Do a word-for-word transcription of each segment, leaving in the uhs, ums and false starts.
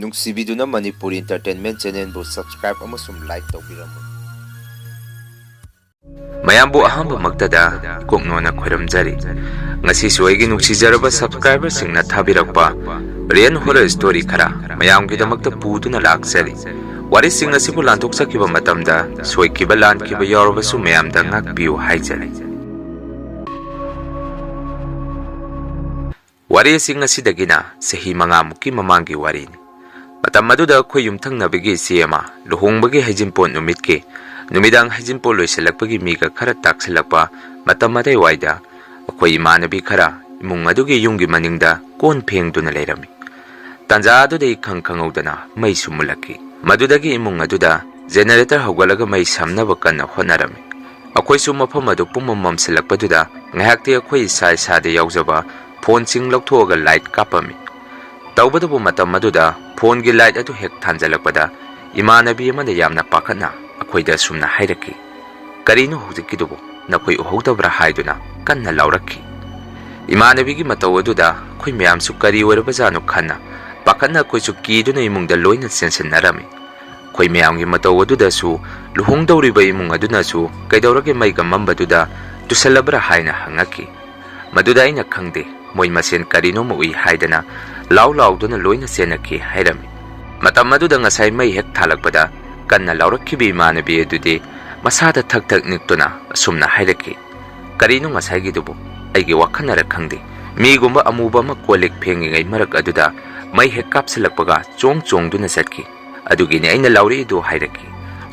ꯅꯨꯡꯁꯤꯕꯤꯗꯨꯅ Manipuri Entertainment Channelꯕꯨ subscribe ꯑꯃꯁꯨꯡ like ꯇꯧꯕꯤꯔꯝꯃꯨ꯫ ꯃꯌꯥꯝꯕꯨ ꯑꯍꯥꯟꯕꯃꯛꯇꯗ ꯀꯣꯛꯅꯣꯟꯅ ꯈꯣꯏꯔꯝꯖꯔꯤ꯫ ꯉꯁꯤꯁꯨ ꯑꯩꯒꯤ ꯅꯨꯡꯁꯤꯖꯔꯕ subscriberꯁꯤꯡꯅ ꯊꯥꯕꯤꯔꯛꯄ real horror story ꯈꯔ ꯃꯌꯥꯝꯒꯤꯗꯃꯛꯇ ꯄꯨꯗꯨꯅ ꯂꯥꯛꯆꯔꯤ꯫ ꯋꯥꯔꯤꯁꯤꯡ ꯑꯁꯤꯕꯨ ꯂꯥꯟꯊꯣꯛꯆꯈꯤꯕ ꯃꯇꯝꯗ ꯁꯣꯏꯈꯤꯕ ꯂꯥꯟꯈꯤꯕ ꯌꯥꯎꯔꯕꯁꯨ ꯃꯌꯥꯝꯗ ꯉꯥꯛꯄꯤꯌꯨ ꯍꯥꯏꯖꯔꯤ꯫ ꯋꯥꯔꯤꯁꯤꯡ ꯑꯁꯤꯗꯒꯤꯅ ꯆꯍꯤ ꯃꯉꯥꯃꯨꯛꯀꯤ ꯃꯃꯥꯡꯒꯤ ꯋꯥꯔꯤꯅꯤ꯫ ꯃꯇꯝ ꯑꯗꯨꯗ ꯑꯩꯈꯣꯏ ꯌꯨꯝꯊꯪꯅꯕꯒꯤ ꯏꯆꯦ ꯑꯃ ꯂꯨꯍꯣꯡꯕꯒꯤ ꯍꯩꯖꯤꯟꯄꯣꯠ ꯅꯨꯃꯤꯠꯀꯤ ꯅꯨꯃꯤꯗꯥꯡ ꯍꯩꯖꯤꯟꯄꯣꯠ ꯂꯣꯏꯁꯤꯜꯂꯛꯄꯒꯤ ꯃꯤꯒ ꯈꯔ ꯇꯥꯛꯁꯤꯜꯂꯛꯄ ꯃꯇꯝ ꯑꯗꯨꯋꯥꯏꯗ ꯑꯩꯈꯣꯏ ꯏꯃꯥꯟꯅꯕꯤ ꯈꯔ ꯏꯃꯨꯡ ꯑꯗꯨꯒꯤ ꯌꯨꯝꯒꯤ ꯃꯅꯤꯡꯗ ꯀꯣꯟ ꯐꯦꯡꯗꯨꯅ ꯂꯩꯔꯝꯃꯤ꯫ ꯇꯥꯟꯖꯥ ꯑꯗꯨꯗ ꯏꯈꯪ ꯈꯪꯍꯧꯗꯅ ꯃꯩꯁꯨ ꯃꯨꯠꯂꯛꯈꯤ꯫ ꯃꯗꯨꯗꯒꯤ ꯏꯃꯨꯡ ꯑꯗꯨꯗ generator ꯍꯧꯒꯠꯂꯒ ꯃꯩ ꯁꯝꯅꯕ ꯀꯟꯅ ꯍꯣꯠꯅꯔꯝꯃꯤ꯫ ꯑꯩꯈꯣꯏꯁꯨ ꯃꯐꯝ ꯑꯗꯨ ꯄꯨꯝꯃꯝ ꯃꯝꯁꯤꯜꯂꯛꯄꯗꯨꯗ ꯉꯥꯏꯍꯥꯛꯇꯤ ꯑꯩꯈꯣꯏ ꯏꯁꯥ ꯏꯁꯥꯗ ꯌꯥꯎꯖꯕ phoneꯁꯤꯡ ꯂꯧꯊꯣꯛꯑꯒ light ꯀꯥꯞꯄꯝꯃꯤ꯫ ꯇꯧꯕꯇꯕꯨ ꯃꯇꯝ ꯑꯗꯨꯗ phoneꯒꯤ light ꯑꯗꯨ ꯍꯦꯛ ꯊꯥꯟꯖꯜꯂꯛꯄꯗ ꯏꯃꯥꯟꯅꯕꯤ ꯑꯃꯅ ꯌꯥꯝꯅ ꯄꯥꯈꯠꯅ ꯑꯩꯈꯣꯏꯗ ꯑꯁꯨꯝꯅ ꯍꯥꯏꯔꯛꯈꯤ, "ꯀꯔꯤꯅꯣ ꯍꯧꯖꯤꯛꯀꯤꯗꯨꯕꯨ? ꯅꯈꯣꯏ ꯎꯍꯧꯗꯕ꯭ꯔꯥ?" ꯍꯥꯏꯗꯨꯅ ꯀꯟꯅ ꯂꯥꯎꯔꯛꯈꯤ꯫ ꯏꯃꯥꯟꯅꯕꯤꯒꯤ ꯃꯇꯧ ꯑꯗꯨꯗ ꯑꯩꯈꯣꯏ ꯃꯌꯥꯝꯁꯨ ꯀꯔꯤ ꯑꯣꯏꯔꯕꯖꯥꯠꯅꯣ ꯈꯟꯅ ꯄꯥꯈꯠꯅ ꯑꯩꯈꯣꯏꯁꯨ ꯀꯤꯗꯨꯅ ꯏꯃꯨꯡꯗ ꯂꯣꯏꯅ ꯆꯦꯟꯁꯤꯟꯅꯔꯝꯃꯤ꯫ ꯑꯩꯈꯣꯏ ꯃꯌꯥꯝꯒꯤ ꯃꯇꯧ ꯑꯗꯨꯗꯁꯨ ꯂꯨꯍꯣꯡꯗꯧꯔꯤꯕ ꯏꯃꯨꯡ ꯑꯗꯨꯅꯁꯨ "ꯀꯩꯗꯧꯔꯒꯦ, ꯃꯩꯒ ꯃꯝꯕꯗꯨꯗ ꯇꯨꯁꯜꯂꯕ꯭ꯔꯥ?" ꯍꯥꯏꯅ ꯍꯪꯉꯛꯈꯤ꯫ ꯃꯗꯨꯗ ꯑꯩꯅ "ꯈꯪꯗꯦ, ꯃꯣꯏ ꯃꯁꯦꯟ ꯀꯔꯤꯅꯣꯝꯃ ꯎꯏ" ꯍꯥꯏꯗꯅ ꯂꯥꯎ ꯂꯥꯎꯗꯨꯅ ꯂꯣꯏꯅ ꯆꯦꯟꯅꯈꯤ ꯍꯥꯏꯔꯝꯃꯤ꯫ ꯃꯇꯝ ꯑꯗꯨꯗ ꯉꯁꯥꯏ ꯃꯩ ꯍꯦꯛ ꯊꯥꯜꯂꯛꯄꯗ ꯀꯟꯅ ꯂꯥꯎꯔꯛꯈꯤꯕ ꯏꯃꯥꯟꯅꯕꯤ ꯑꯗꯨꯗꯤ ꯃꯁꯥꯗ ꯊꯛ ꯊꯛ ꯅꯤꯛꯇꯨꯅ ꯑꯁꯨꯝꯅ ꯍꯥꯏꯔꯛꯈꯤ, "ꯀꯔꯤꯅꯣ ꯉꯁꯥꯏꯒꯤꯗꯨꯕꯨ? ꯑꯩꯒꯤ ꯋꯥꯈꯜꯅꯔ ꯈꯪꯗꯦ, ꯃꯤꯒꯨꯝꯕ ꯑꯃꯨꯕ ꯑꯃ ꯀꯣꯜ ꯂꯤꯛ ꯐꯦꯡꯉꯤꯉꯩ ꯃꯔꯛ ꯑꯗꯨꯗ ꯃꯩ ꯍꯦꯛ ꯀꯥꯞꯁꯤꯜꯂꯛꯄꯒ ꯆꯣꯡ ꯆꯣꯡꯗꯨꯅ ꯆꯠꯈꯤ꯫ ꯑꯗꯨꯒꯤꯅꯤ ꯑꯩꯅ ꯂꯥꯎꯔꯛꯏꯗꯨ" ꯍꯥꯏꯔꯛꯈꯤ꯫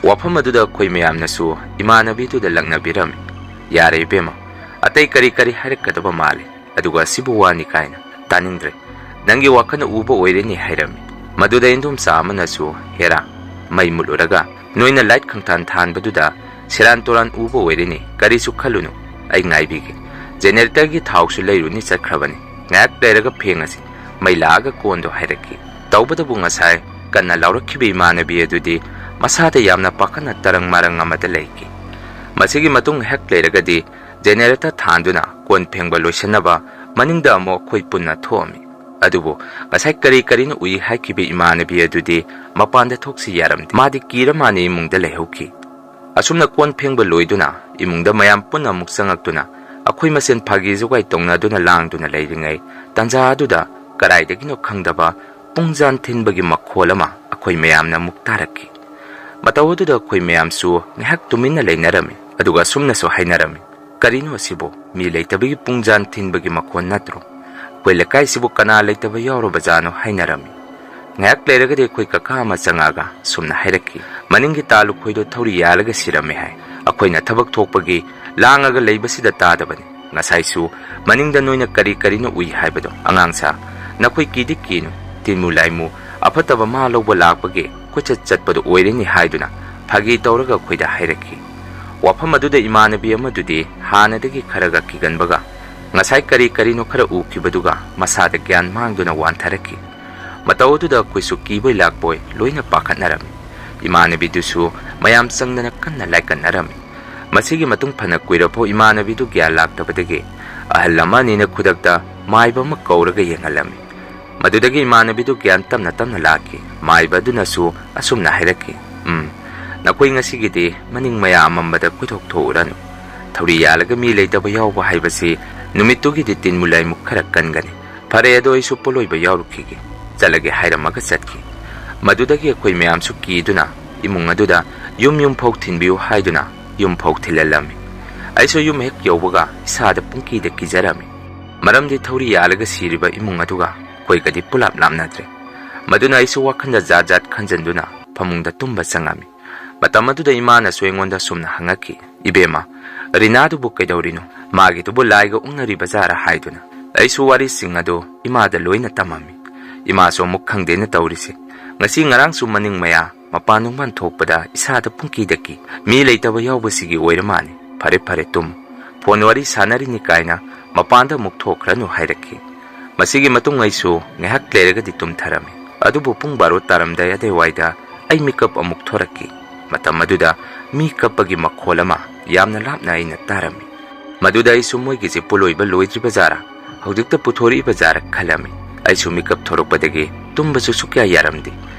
ꯋꯥꯐꯝ ꯑꯗꯨꯗ ꯑꯩꯈꯣꯏ ꯃꯌꯥꯝꯅꯁꯨ ꯏꯃꯥꯟꯅꯕꯤꯗꯨꯗ ꯂꯛꯅꯕꯤꯔꯝꯃꯤ꯫ "ꯌꯥꯔꯦ ꯏꯕꯦꯝꯃ, ꯑꯇꯩ ꯀꯔꯤ ꯀꯔꯤ ꯍꯥꯏꯔꯛꯀꯗꯕ ꯃꯥꯜꯂꯤ, ꯑꯗꯨꯒ ꯑꯁꯤꯕꯨ ꯋꯥꯅꯤ ꯀꯥꯏꯅ ꯇꯥꯅꯤꯡꯗ꯭ꯔꯦ꯫ ꯅꯪꯒꯤ ꯋꯥꯈꯜꯅ ꯎꯕ ꯑꯣꯏꯔꯅꯤ" ꯍꯥꯏꯔꯝꯃꯤ꯫ ꯃꯗꯨꯗ ꯏꯟꯗꯣꯝꯆꯥ ꯑꯃꯅꯁꯨ, "ꯍꯦꯔꯥ, ꯃꯩ ꯃꯨꯠꯂꯨꯔꯒ ꯅꯣꯏꯅ light ꯈꯪꯊꯥꯟ ꯊꯥꯟꯕꯗꯨꯗ ꯁꯦꯔꯥꯟ ꯇꯨꯔꯥꯟ ꯎꯕ ꯑꯣꯏꯔꯅꯤ, ꯀꯔꯤꯁꯨ ꯈꯜꯂꯨꯅꯨ, ꯑꯩ ꯉꯥꯏꯕꯤꯒꯦ꯫ Generatorꯒꯤ ꯊꯥꯎꯁꯨ ꯂꯩꯔꯨꯅꯤ ꯆꯠꯈ꯭ꯔꯕꯅꯤ, ꯉꯥꯏꯍꯥꯛ ꯂꯩꯔꯒ ꯐꯦꯡꯉꯁꯤ, ꯃꯩ ꯂꯥꯛꯑꯒ ꯀꯣꯟꯗꯣ" ꯍꯥꯏꯔꯛꯈꯤ꯫ ꯇꯧꯕꯇꯕꯨ ꯉꯁꯥꯏ ꯀꯟꯅ ꯂꯥꯎꯔꯛꯈꯤꯕ ꯏꯃꯥꯟꯅꯕꯤ ꯑꯗꯨꯗꯤ ꯃꯁꯥꯗ ꯌꯥꯝꯅ ꯄꯥꯈꯠꯅ ꯇꯔꯪ ꯃꯔꯪ ꯑꯃꯗ ꯂꯩꯈꯤ꯫ ꯃꯁꯤꯒꯤ ꯃꯇꯨꯡ ꯉꯥꯏꯍꯥꯛ ꯂꯩꯔꯒꯗꯤ generator ꯊꯥꯟꯗꯨꯅ ꯀꯣꯟ ꯐꯦꯡꯕ ꯂꯣꯏꯁꯤꯟꯅꯕ ꯃꯅꯤꯡꯗ ꯑꯃꯨꯛ ꯑꯩꯈꯣꯏ ꯄꯨꯟꯅ ꯊꯣꯛꯑꯝꯃꯤ꯫ ꯑꯗꯨꯕꯨ ꯉꯁꯥꯏ ꯀꯔꯤ ꯀꯔꯤꯅꯣ ꯎꯏ ꯍꯥꯏꯈꯤꯕ ꯏꯃꯥꯟꯅꯕꯤ ꯑꯗꯨꯗꯤ ꯃꯄꯥꯟꯗ ꯊꯣꯛꯁꯤ ꯌꯥꯔꯝꯗꯦ꯫ ꯃꯥꯗꯤ ꯀꯤꯔ ꯃꯥꯅ ꯏꯃꯨꯡꯗ ꯂꯩꯍꯧꯈꯤ꯫ ꯑꯁꯨꯝꯅ ꯀꯣꯟ ꯐꯦꯡꯕ ꯂꯣꯏꯗꯨꯅ ꯏꯃꯨꯡꯗ ꯃꯌꯥꯝ ꯄꯨꯟꯅ ꯑꯃꯨꯛ ꯆꯪꯉꯛꯇꯨꯅ ꯑꯩꯈꯣꯏ ꯃꯁꯦꯟ ꯐꯥꯒꯤ ꯖꯨꯒꯥꯏ ꯇꯧꯅꯗꯨꯅ ꯂꯥꯡꯗꯨꯅ ꯂꯩꯔꯤꯉꯩ, ꯇꯥꯟꯖꯥ ꯑꯗꯨꯗ ꯀꯗꯥꯏꯗꯒꯤꯅꯣ ꯈꯪꯗꯕ ꯄꯨꯡꯖꯥꯟ ꯊꯤꯟꯕꯒꯤ ꯃꯈꯣꯜ ꯑꯃ ꯑꯩꯈꯣꯏ ꯃꯌꯥꯝꯅ ꯑꯃꯨꯛ ꯇꯥꯔꯛꯈꯤ꯫ ꯃꯇꯧ ꯑꯗꯨꯗ ꯑꯩꯈꯣꯏ ꯃꯌꯥꯝꯁꯨ ꯉꯥꯏꯍꯥꯛ ꯇꯨꯃꯤꯟꯅ ꯂꯩꯅꯔꯝꯃꯤ, ꯑꯗꯨꯒ ꯑꯁꯨꯝꯅꯁꯨ ꯍꯥꯏꯅꯔꯝꯃꯤ, "ꯀꯔꯤꯅꯣ ꯑꯁꯤꯕꯨ? ꯃꯤ ꯂꯩꯇꯕꯒꯤ ꯄꯨꯡꯖꯥꯟ ꯊꯤꯟꯕꯒꯤ ꯃꯈꯣꯟ ꯅꯠꯇ꯭ꯔꯣ? ꯑꯩꯈꯣꯏ ꯂꯩꯀꯥꯏꯁꯤꯕꯨ ꯀꯅꯥ ꯂꯩꯇꯕ ꯌꯥꯎꯔꯕꯖꯥꯠꯅꯣ?" ꯍꯥꯏꯅꯔꯝꯃꯤ꯫ ꯉꯥꯏꯍꯥꯛ ꯂꯩꯔꯒꯗꯤ ꯑꯩꯈꯣꯏ ꯀꯀꯥ ꯑꯃ ꯆꯪꯉꯛꯑꯒ ꯁꯨꯝꯅ ꯍꯥꯏꯔꯛꯈꯤ, "ꯃꯅꯤꯡꯒꯤ ꯇꯥ ꯂꯨꯈꯣꯏꯗꯣ ꯊꯧꯔꯤ ꯌꯥꯜꯂꯒ ꯁꯤꯔꯝꯃꯦ ꯍꯥꯏ꯫ ꯑꯩꯈꯣꯏꯅ ꯊꯕꯛ ꯊꯣꯛꯄꯒꯤ ꯂꯥꯡꯉꯒ ꯂꯩꯕꯁꯤꯗ ꯇꯥꯗꯕꯅꯤ꯫ ꯉꯁꯥꯏꯁꯨ ꯃꯅꯤꯡꯗ ꯅꯣꯏꯅ ꯀꯔꯤ ꯀꯔꯤꯅꯣ ꯎꯏ ꯍꯥꯏꯕꯗꯣ꯫ ꯑꯉꯥꯡꯁꯥ, ꯅꯈꯣꯏ ꯀꯤꯗꯤ ꯀꯤꯅꯨ, ꯇꯤꯟꯃꯨ ꯂꯥꯏꯃꯨ ꯑꯐꯠꯇꯕ ꯃꯥ ꯂꯧꯕ ꯂꯥꯛꯄꯒꯤ ꯀꯣꯏꯆꯠ ꯆꯠꯄꯗꯨ ꯑꯣꯏꯔꯅꯤ" ꯍꯥꯏꯗꯨꯅ ꯐꯥꯒꯤ ꯇꯧꯔꯒ ꯑꯩꯈꯣꯏꯗ ꯍꯥꯏꯔꯛꯈꯤ꯫ ꯋꯥꯐꯝ ꯑꯗꯨꯗ ꯏꯃꯥꯟꯅꯕꯤ ꯑꯃꯗꯨꯗꯤ ꯍꯥꯟꯅꯗꯒꯤ ꯈꯔꯒ ꯀꯤꯒꯟꯕꯒ ꯉꯁꯥꯏ ꯀꯔꯤ ꯀꯔꯤꯅꯣ ꯈꯔ ꯎꯈꯤꯕꯗꯨꯒ ꯃꯁꯥꯗ ꯒ꯭ꯌꯥꯟ ꯃꯥꯡꯗꯨꯅ ꯋꯥꯟꯊꯔꯛꯈꯤ꯫ ꯃꯇꯧ ꯑꯗꯨꯗ ꯑꯩꯈꯣꯏꯁꯨ ꯀꯤꯕꯣꯏ ꯂꯥꯛꯄꯣꯏ ꯂꯣꯏꯅ ꯄꯥꯈꯠꯅꯔꯝꯃꯤ꯫ ꯏꯃꯥꯟꯅꯕꯤꯗꯨꯁꯨ ꯃꯌꯥꯝ ꯆꯪꯗꯅ ꯀꯟꯅ ꯂꯥꯏꯀꯠꯅꯔꯝꯃꯤ꯫ ꯃꯁꯤꯒꯤ ꯃꯇꯨꯡ ꯐꯅ ꯀꯨꯏꯔꯐꯥꯎ ꯏꯃꯥꯟꯅꯕꯤꯗꯨ ꯒ꯭ꯌꯥꯟ ꯂꯥꯛꯇꯕꯗꯒꯤ ꯑꯍꯜ ꯑꯃ ꯑꯅꯤꯅ ꯈꯨꯗꯛꯇ ꯃꯥꯏꯕ ꯑꯃ ꯀꯧꯔꯒ ꯌꯦꯡꯍꯜꯂꯝꯃꯤ꯫ ꯃꯗꯨꯗꯒꯤ ꯏꯃꯥꯟꯅꯕꯤꯗꯨ ꯒ꯭ꯌꯥꯟ ꯇꯞꯅ ꯇꯞꯅ ꯂꯥꯛꯈꯤ꯫ ꯃꯥꯏꯕ ꯑꯗꯨꯅꯁꯨ ꯑꯁꯨꯝꯅ ꯍꯥꯏꯔꯛꯈꯤ, "ꯎꯝ, ꯅꯈꯣꯏ ꯉꯁꯤꯒꯤꯗꯤ ꯃꯅꯤꯡ ꯃꯌꯥ ꯑꯃꯝꯕꯗ ꯀꯣꯏꯊꯣꯛ ꯊꯣꯛꯎꯔꯅꯨ꯫ ꯊꯧꯔꯤ ꯌꯥꯜꯂꯒ ꯃꯤ ꯂꯩꯇꯕ ꯌꯥꯎꯕ ꯍꯥꯏꯕꯁꯤ ꯅꯨꯃꯤꯠꯇꯨꯒꯤꯗꯤ ꯇꯤꯟꯃꯨ ꯂꯥꯏꯃꯨ ꯈꯔ ꯀꯟꯒꯅꯤ꯫ ꯐꯔꯦ, ꯑꯗꯣ ꯑꯩꯁꯨ ꯄꯣꯠꯂꯣꯏꯕ ꯌꯥꯎꯔꯨꯈꯤꯒꯦ꯫ ꯆꯠꯂꯒꯦ" ꯍꯥꯏꯔꯝꯃꯒ ꯆꯠꯈꯤ꯫ ꯃꯗꯨꯗꯒꯤ ꯑꯩꯈꯣꯏ ꯃꯌꯥꯝꯁꯨ ꯀꯤꯗꯨꯅ ꯏꯃꯨꯡ ꯑꯗꯨꯗ ꯌꯨꯝ ꯌꯨꯝ ꯐꯥꯎ ꯊꯤꯟꯕꯤꯌꯨ ꯍꯥꯏꯗꯨꯅ ꯌꯨꯝ ꯐꯥꯎ ꯊꯤꯜꯍꯜꯂꯝꯃꯤ꯫ ꯑꯩꯁꯨ ꯌꯨꯝ ꯍꯦꯛ ꯌꯧꯕꯒ ꯏꯁꯥꯗ ꯄꯨꯡꯀꯤꯗ ꯀꯤꯖꯔꯝꯃꯤ꯫ ꯃꯔꯝꯗꯤ ꯊꯧꯔꯤ ꯌꯥꯜꯂꯒ ꯁꯤꯔꯤꯕ ꯏꯃꯨꯡ ꯑꯗꯨꯒ ꯑꯩꯈꯣꯏꯒꯗꯤ ꯄꯨꯂꯞ ꯂꯥꯞꯅꯗ꯭ꯔꯦ꯫ ꯃꯗꯨꯅ ꯑꯩꯁꯨ ꯋꯥꯈꯜꯗ ꯖꯥꯠ ꯖꯥꯠ ꯈꯟꯖꯟꯗꯨꯅ ꯐꯃꯨꯡꯗ ꯇꯨꯝꯕ ꯆꯪꯉꯝꯃꯤ꯫ ꯃꯇꯝ ꯑꯗꯨꯗ ꯏꯃꯥꯅꯁꯨ ꯑꯩꯉꯣꯟꯗ ꯁꯨꯝꯅ ꯍꯪꯉꯛꯈꯤ, "ꯏꯕꯦꯝꯃ, ꯔꯤꯅꯥꯗꯨꯕꯨ ꯀꯩꯗꯧꯔꯤꯅꯣ? ꯃꯥꯒꯤꯗꯨꯕꯨ ꯂꯥꯏꯒ ꯎꯛꯅꯔꯤꯕ ꯖꯥꯔꯥ?" ꯍꯥꯏꯗꯨꯅ꯫ ꯑꯩꯁꯨ ꯋꯥꯔꯤꯁꯤꯡ ꯑꯗꯨ ꯏꯃꯥꯗ ꯂꯣꯏꯅ ꯇꯝꯃꯝꯃꯤ꯫ ꯏꯃꯥꯁꯨ ꯑꯃꯨꯛ ꯈꯪꯗꯦꯅ ꯇꯧꯔꯤꯁꯦ꯫ ꯉꯁꯤ ꯉꯔꯥꯡꯁꯨ ꯃꯅꯤꯡ ꯃꯌꯥ ꯃꯄꯥꯟ ꯅꯨꯡꯕꯥꯟ ꯊꯣꯛꯄꯗ ꯏꯁꯥꯗ ꯄꯨꯡꯀꯤꯗ ꯀꯤ꯫ "ꯃꯤ ꯂꯩꯇꯕ ꯌꯥꯎꯕꯁꯤꯒꯤ ꯑꯣꯏꯔ ꯃꯥꯜꯂꯦ꯫ ꯐꯔꯦ ꯐꯔꯦ, ꯇꯨꯝ꯫ ꯐꯣꯟ ꯋꯥꯔꯤ ꯁꯥꯟꯅꯔꯤꯅꯤ" ꯀꯥꯏꯅ ꯃꯄꯥꯟꯗ ꯑꯃꯨꯛ ꯊꯣꯛꯈ꯭ꯔꯅꯨ ꯍꯥꯏꯔꯛꯈꯤ꯫ ꯃꯁꯤꯒꯤ ꯃꯇꯨꯡ ꯑꯩꯁꯨ ꯉꯥꯏꯍꯥꯛ ꯂꯩꯔꯒꯗꯤ ꯇꯨꯝꯊꯔꯝꯃꯤ꯫ ꯑꯗꯨꯕꯨ ꯄꯨꯡ ꯕꯥꯔꯣ ꯇꯥꯔꯝꯗꯥꯏ ꯑꯗꯨꯋꯥꯏꯗ ꯑꯩ ꯃꯤꯀꯞ ꯑꯃꯨꯛ ꯊꯣꯔꯛꯈꯤ꯫ ꯃꯇꯝ ꯑꯗꯨꯗ ꯃꯤ ꯀꯞꯄꯒꯤ ꯃꯈꯣꯜ ꯑꯃ ꯌꯥꯝꯅ ꯂꯥꯞꯅ ꯑꯩꯅ ꯇꯥꯔꯝꯃꯤ꯫ ꯃꯗꯨꯗ ꯑꯩꯁꯨ ꯃꯣꯏꯒꯤꯁꯦ ꯄꯣꯠꯂꯣꯏꯕ ꯂꯣꯏꯗ꯭ꯔꯤꯕ ꯖꯥꯔꯥ, ꯍꯧꯖꯤꯛꯇ ꯄꯨꯊꯣꯔꯛꯏꯕ ꯖꯥꯔꯥ ꯈꯜꯂꯝꯃꯤ꯫ ꯑꯩꯁꯨ ꯃꯤꯀꯞ ꯊꯣꯔꯛꯄꯗꯒꯤ ꯇꯨꯝꯕꯁꯨ ꯁꯨꯛꯌꯥ ꯌꯥꯔꯝꯗꯦ꯫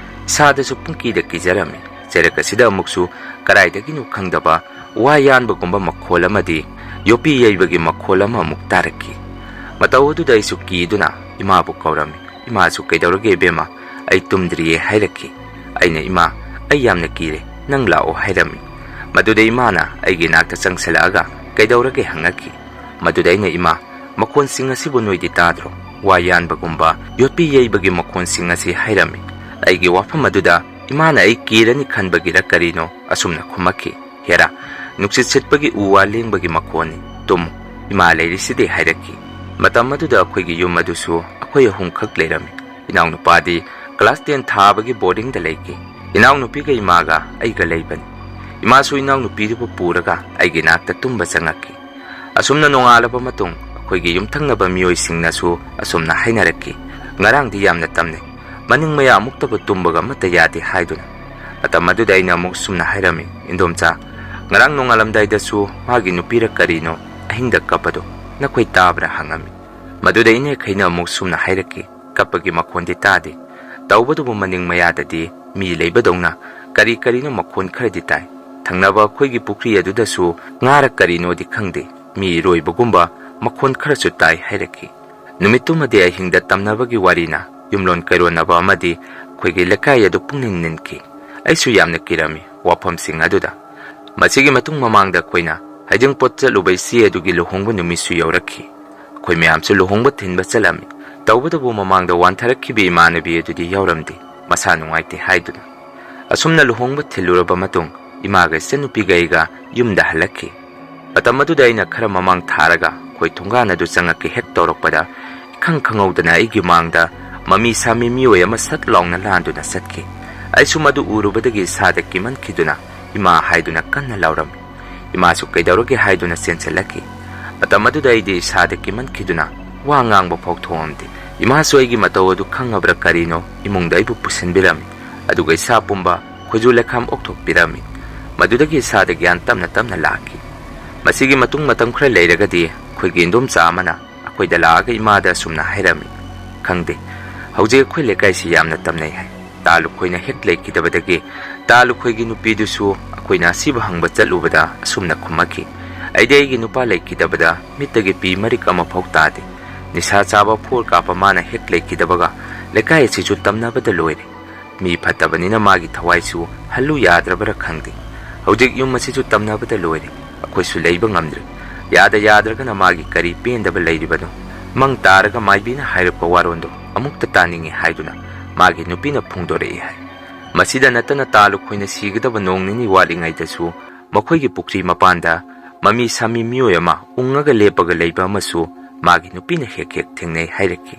ꯏꯁꯥꯗꯁꯨ ꯄꯨꯡꯀꯤꯗ ꯀꯤꯖꯔꯝꯃꯤ꯫ ꯆꯩꯔꯛ ꯑꯁꯤꯗ ꯑꯃꯨꯛꯁꯨ ꯀꯗꯥꯏꯗꯒꯤꯅꯣ ꯈꯪꯗꯕ ꯋꯥ ꯌꯥꯟꯕꯒꯨꯝꯕ ꯃꯈꯣꯜ ꯑꯃꯗꯤ ꯌꯣꯠꯄꯤ ꯌꯩꯕꯒꯤ ꯃꯈꯣꯜ ꯑꯃ ꯑꯃꯨꯛ ꯇꯥꯔꯛꯈꯤ꯫ ꯃꯇꯧ ꯑꯗꯨꯗ ꯑꯩꯁꯨ ꯀꯤꯗꯨꯅ ꯏꯃꯥꯕꯨ ꯀꯧꯔꯝꯃꯤ꯫ ꯏꯃꯥꯁꯨ "ꯀꯩꯗꯧꯔꯒꯦ ꯏꯕꯦꯝꯃ? ꯑꯩ ꯇꯨꯝꯗ꯭ꯔꯤꯌꯦ" ꯍꯥꯏꯔꯛꯈꯤ꯫ ꯑꯩꯅ, "ꯏꯃꯥ, ꯑꯩ ꯌꯥꯝꯅ ꯀꯤꯔꯦ, ꯅꯪ ꯂꯥꯛꯑꯣ" ꯍꯥꯏꯔꯝꯃꯤ꯫ ꯃꯗꯨꯗ ꯏꯃꯥꯅ ꯑꯩꯒꯤ ꯅꯥꯛꯇ ꯆꯪꯁꯤꯜꯂꯛꯑꯒ "ꯀꯩꯗꯧꯔꯒꯦ?" ꯍꯪꯉꯛꯈꯤ꯫ ꯃꯗꯨꯗ ꯑꯩꯅ, "ꯏꯃꯥ, ꯃꯈꯣꯟꯁꯤꯡ ꯑꯁꯤꯕꯨ ꯅꯣꯏꯗꯤ ꯇꯥꯗ꯭ꯔꯣ? ꯋꯥ ꯌꯥꯟꯕꯒꯨꯝꯕ, ꯌꯣꯠꯄꯤ ꯌꯩꯕꯒꯤ ꯃꯈꯣꯟꯁꯤꯡ ꯑꯁꯤ" ꯍꯥꯏꯔꯝꯃꯤ꯫ ꯑꯩꯒꯤ ꯋꯥꯐꯝ ꯑꯗꯨꯗ ꯏꯃꯥꯅ ꯑꯩ ꯀꯤꯔꯅꯤ ꯈꯟꯕꯒꯤꯔ ꯀꯔꯤꯅꯣ ꯑꯁꯨꯝꯅ ꯈꯨꯝꯃꯛꯈꯤ, "ꯍꯦꯔꯥ, ꯅꯨꯡꯁꯤꯠ ꯁꯤꯠꯄꯒꯤ ꯎ ꯋꯥ ꯂꯦꯡꯕꯒꯤ ꯃꯈꯣꯟꯅꯤ, ꯇꯨꯝꯃꯨ, ꯏꯃꯥ ꯂꯩꯔꯤꯁꯤꯗꯤ" ꯍꯥꯏꯔꯛꯈꯤ꯫ ꯃꯇꯝ ꯑꯗꯨꯗ ꯑꯩꯈꯣꯏꯒꯤ ꯌꯨꯝ ꯑꯗꯨꯁꯨ ꯑꯩꯈꯣꯏ ꯑꯍꯨꯝꯈꯛ ꯂꯩꯔꯝꯃꯤ꯫ ꯏꯅꯥꯎꯅꯨꯄꯥꯗꯤ class ten ꯊꯥꯕꯒꯤ boardingꯗ ꯂꯩꯈꯤ꯫ ꯏꯅꯥꯎꯅꯨꯄꯤꯒ ꯏꯃꯥꯒ ꯑꯩꯒ ꯂꯩꯕꯅꯤ꯫ ꯏꯃꯥꯁꯨ ꯏꯅꯥꯎꯅꯨꯄꯤꯗꯨꯕꯨ ꯄꯨꯔꯒ ꯑꯩꯒꯤ ꯅꯥꯛꯇ ꯇꯨꯝꯕ ꯆꯪꯉꯛꯈꯤ꯫ ꯑꯁꯨꯝꯅ ꯅꯣꯡꯉꯥꯜꯂꯕ ꯃꯇꯨꯡ ꯑꯩꯈꯣꯏꯒꯤ ꯌꯨꯝꯊꯪꯅꯕ ꯃꯤꯑꯣꯏꯁꯤꯡꯅꯁꯨ ꯑꯁꯨꯝꯅ ꯍꯥꯏꯅꯔꯛꯈꯤ, "ꯉꯔꯥꯡꯗꯤ ꯌꯥꯝꯅ ꯇꯝꯅꯩ, ꯃꯅꯤꯡ ꯃꯌꯥ ꯑꯃꯨꯛꯇꯕꯨ ꯇꯨꯝꯕꯒ ꯑꯃꯠꯇ ꯌꯥꯗꯦ" ꯍꯥꯏꯗꯨꯅ꯫ ꯃꯇꯝ ꯑꯗꯨꯗ ꯑꯩꯅ ꯑꯃꯨꯛ ꯁꯨꯝꯅ ꯍꯥꯏꯔꯝꯃꯤ, "ꯏꯟꯗꯣꯝꯆꯥ, ꯉꯔꯥꯡ ꯅꯣꯡꯉꯥꯜꯂꯝꯗꯥꯏꯗꯁꯨ ꯃꯥꯒꯤ ꯅꯨꯄꯤꯔ ꯀꯔꯤꯅꯣ ꯑꯍꯤꯡꯗ ꯀꯞꯄꯗꯣ ꯅꯈꯣꯏ ꯇꯥꯕ꯭ꯔꯥ?" ꯍꯪꯉꯝꯃꯤ꯫ ꯃꯗꯨꯗ ꯏꯅꯦꯈꯩꯅ ꯑꯃꯨꯛ ꯁꯨꯝꯅ ꯍꯥꯏꯔꯛꯈꯤ, "ꯀꯞꯄꯒꯤ ꯃꯈꯣꯟꯗꯤ ꯇꯥꯗꯦ, ꯇꯧꯕꯇꯕꯨ ꯃꯅꯤꯡ ꯃꯌꯥꯗꯗꯤ ꯃꯤ ꯂꯩꯕꯗꯧꯅ ꯀꯔꯤ ꯀꯔꯤꯅꯣ ꯃꯈꯣꯟ ꯈꯔꯗꯤ ꯇꯥꯏ꯫ ꯊꯪꯅꯕ ꯑꯩꯈꯣꯏꯒꯤ ꯄꯨꯈ꯭ꯔꯤ ꯑꯗꯨꯗꯁꯨ ꯉꯥꯔ ꯀꯔꯤꯅꯣꯗꯤ ꯈꯪꯗꯦ, ꯃꯤ ꯏꯔꯣꯏꯕꯒꯨꯝꯕ ꯃꯈꯣꯟ ꯈꯔꯁꯨ ꯇꯥꯏ" ꯍꯥꯏꯔꯛꯈꯤ꯫ ꯅꯨꯃꯤꯠꯇꯨꯃꯗꯤ ꯑꯍꯤꯡꯗ ꯇꯝꯅꯕꯒꯤ ꯋꯥꯔꯤꯅ ꯌꯨꯝꯂꯣꯟ ꯀꯩꯔꯣꯟꯅꯕ ꯑꯃꯗꯤ ꯑꯩꯈꯣꯏꯒꯤ ꯂꯩꯀꯥꯏ ꯑꯗꯨ ꯄꯨꯡꯅꯤꯟ ꯅꯤꯟꯈꯤ꯫ ꯑꯩꯁꯨ ꯌꯥꯝꯅ ꯀꯤꯔꯝꯃꯤ ꯋꯥꯐꯝꯁꯤꯡ ꯑꯗꯨꯗ꯫ ꯃꯁꯤꯒꯤ ꯃꯇꯨꯡ ꯃꯃꯥꯡꯗ ꯑꯩꯈꯣꯏꯅ ꯍꯩꯖꯤꯡꯄꯣꯠ ꯆꯠꯂꯨꯕ ꯏꯆꯦ ꯑꯗꯨꯒꯤ ꯂꯨꯍꯣꯡꯕ ꯅꯨꯃꯤꯠꯁꯨ ꯌꯧꯔꯛꯈꯤ꯫ ꯑꯩꯈꯣꯏ ꯃꯌꯥꯝꯁꯨ ꯂꯨꯍꯣꯡꯕ ꯊꯤꯟꯕ ꯆꯠꯂꯝꯃꯤ꯫ ꯇꯧꯕꯇꯕꯨ ꯃꯃꯥꯡꯗ ꯋꯥꯟꯊꯔꯛꯈꯤꯕ ꯏꯃꯥꯟꯅꯕꯤ ꯑꯗꯨꯗꯤ ꯌꯥꯎꯔꯝꯗꯦ, ꯃꯁꯥ ꯅꯨꯡꯉꯥꯏꯇꯦ ꯍꯥꯏꯗꯨꯅ꯫ ꯑꯁꯨꯝꯅ ꯂꯨꯍꯣꯡꯕ ꯊꯤꯜꯂꯨꯔꯕ ꯃꯇꯨꯡ ꯏꯃꯥꯒ ꯏꯆꯟꯅꯨꯄꯤꯒ ꯑꯩꯒ ꯌꯨꯝꯗ ꯍꯜꯂꯛꯈꯤ꯫ ꯃꯇꯝ ꯑꯗꯨꯗ ꯑꯩꯅ ꯈꯔ ꯃꯃꯥꯡ ꯊꯥꯔꯒ ꯑꯩꯈꯣꯏ ꯊꯣꯡꯒꯥꯟ ꯑꯗꯨ ꯆꯪꯉꯛꯀꯦ ꯍꯦꯛ ꯇꯧꯔꯛꯄꯗ, ꯏꯈꯪ ꯈꯪꯍꯧꯗꯅ ꯑꯩꯒꯤ ꯃꯥꯡꯗ ꯃꯃꯤ ꯁꯥꯃꯤ ꯃꯤꯑꯣꯏ ꯑꯃ ꯁꯠ ꯂꯥꯎꯅ ꯂꯥꯟꯗꯨꯅ ꯆꯠꯈꯤ꯫ ꯑꯩꯁꯨ ꯃꯗꯨ ꯎꯔꯨꯕꯗꯒꯤ ꯏꯁꯥꯗ ꯀꯤꯃꯟꯈꯤꯗꯨꯅ ꯏꯃꯥ ꯍꯥꯏꯗꯨꯅ ꯀꯟꯅ ꯂꯥꯎꯔꯝꯃꯤ꯫ ꯏꯃꯥꯁꯨ "ꯀꯩꯗꯧꯔꯒꯦ?" ꯍꯥꯏꯗꯨꯅ ꯆꯦꯟꯁꯤꯜꯂꯛꯈꯤ꯫ ꯃꯇꯝ ꯑꯗꯨꯗ ꯑꯩꯗꯤ ꯏꯁꯥꯗ ꯀꯤꯃꯟꯈꯤꯗꯨꯅ ꯋꯥ ꯉꯥꯡꯕ ꯐꯥꯎ ꯊꯣꯛꯑꯝꯗꯦ꯫ ꯏꯃꯥꯁꯨ ꯑꯩꯒꯤ ꯃꯇꯧ ꯑꯗꯨ ꯈꯪꯉꯕ꯭ꯔꯥ ꯀꯔꯤꯅꯣ ꯏꯃꯨꯡꯗ ꯑꯩꯕꯨ ꯄꯨꯁꯤꯟꯕꯤꯔꯝꯃꯤ꯫ ꯑꯗꯨꯒ ꯏꯁꯥ ꯄꯨꯝꯕ ꯈꯨꯖꯨ ꯂꯩꯈꯥꯝ ꯑꯣꯛꯊꯣꯛꯄꯤꯔꯝꯃꯤ꯫ ꯃꯗꯨꯗꯒꯤ ꯏꯁꯥꯗ ꯒ꯭ꯌꯥꯟ ꯇꯞꯅ ꯇꯞꯅ ꯂꯥꯛꯈꯤ꯫ ꯃꯁꯤꯒꯤ ꯃꯇꯨꯡ ꯃꯇꯝ ꯈꯔ ꯂꯩꯔꯒꯗꯤ ꯑꯩꯈꯣꯏꯒꯤ ꯏꯟꯗꯣꯝꯆꯥ ꯑꯃꯅ ꯑꯩꯈꯣꯏꯗ ꯂꯥꯛꯑꯒ ꯏꯃꯥꯗ ꯑꯁꯨꯝꯅ ꯍꯥꯏꯔꯝꯃꯤ, ꯈꯪꯗꯦ꯫ ꯍꯧꯖꯤꯛ ꯑꯩꯈꯣꯏ ꯂꯩꯀꯥꯏꯁꯤ ꯌꯥꯝꯅ ꯇꯝꯅꯩ ꯍꯥꯏ꯫ ꯇꯥ ꯂꯨꯈꯣꯏꯅ ꯍꯦꯛ ꯂꯩꯈꯤꯗꯕꯗꯒꯤ ꯇꯥ ꯂꯨꯈꯣꯏꯒꯤ ꯅꯨꯄꯤꯗꯨꯁꯨ ꯑꯩꯈꯣꯏꯅ ꯑꯁꯤꯕ ꯍꯪꯕ ꯆꯠꯂꯨꯕꯗ ꯑꯁꯨꯝꯅ ꯈꯨꯝꯃꯛꯈꯤ, "ꯑꯩꯗꯤ ꯑꯩꯒꯤ ꯅꯨꯄꯥ ꯂꯩꯈꯤꯗꯕꯗ ꯃꯤꯠꯇꯒꯤ ꯄꯤ ꯃꯔꯤꯛ ꯑꯃꯐꯥꯎ ꯇꯥꯗꯦ꯫ ꯅꯤꯁꯥ ꯆꯥꯕ ꯐꯣꯔ ꯀꯥꯞꯄ ꯃꯥꯅ ꯍꯦꯛ ꯂꯩꯈꯤꯗꯕꯒ ꯂꯩꯀꯥꯏ ꯑꯁꯤꯁꯨ ꯇꯝꯅꯕꯗ ꯂꯣꯏꯔꯦ꯫ ꯃꯤ ꯐꯠꯇꯕꯅꯤꯅ ꯃꯥꯒꯤ ꯊꯋꯥꯏꯁꯨ ꯍꯜꯂꯨ ꯌꯥꯗ꯭ꯔꯕꯔꯥ ꯈꯪꯗꯦ꯫ ꯍꯧꯖꯤꯛ ꯌꯨꯝ ꯑꯁꯤꯁꯨ ꯇꯝꯅꯕꯗ ꯂꯣꯏꯔꯦ꯫ ꯑꯩꯈꯣꯏꯁꯨ ꯂꯩꯕ ꯉꯝꯗ꯭ꯔꯦ꯫ ꯌꯥꯗ ꯌꯥꯗ꯭ꯔꯒꯅ ꯃꯥꯒꯤ ꯀꯔꯤ ꯄꯦꯟꯗꯕ ꯂꯩꯔꯤꯕꯅꯣ?" ꯃꯪ ꯇꯥꯔꯒ ꯃꯥꯏꯕꯤꯅ ꯍꯥꯏꯔꯛꯄ ꯋꯥꯔꯣꯜꯗꯣ ꯑꯃꯨꯛꯇ ꯇꯥꯅꯤꯡꯉꯤ ꯍꯥꯏꯗꯨꯅ ꯃꯥꯒꯤ ꯅꯨꯄꯤꯅ ꯐꯣꯡꯗꯣꯔꯛꯏ ꯍꯥꯏ꯫ ꯃꯁꯤꯗ ꯅꯠꯇꯅ ꯇꯥ ꯂꯨꯈꯣꯏꯅ ꯁꯤꯒꯗꯕ ꯅꯣꯡ ꯅꯤꯅꯤ ꯋꯥꯠꯂꯤꯉꯩꯗꯁꯨ ꯃꯈꯣꯏꯒꯤ ꯄꯨꯈ꯭ꯔꯤ ꯃꯄꯥꯟꯗ ꯃꯃꯤ ꯁꯥꯃꯤ ꯃꯤꯑꯣꯏ ꯑꯃ ꯎꯪꯉꯒ ꯂꯦꯞꯄꯒ ꯂꯩꯕ ꯑꯃꯁꯨ ꯃꯥꯒꯤ ꯅꯨꯄꯤꯅ ꯍꯦꯛ ꯍꯦꯛ ꯊꯦꯡꯅꯩ ꯍꯥꯏꯔꯛꯈꯤ꯫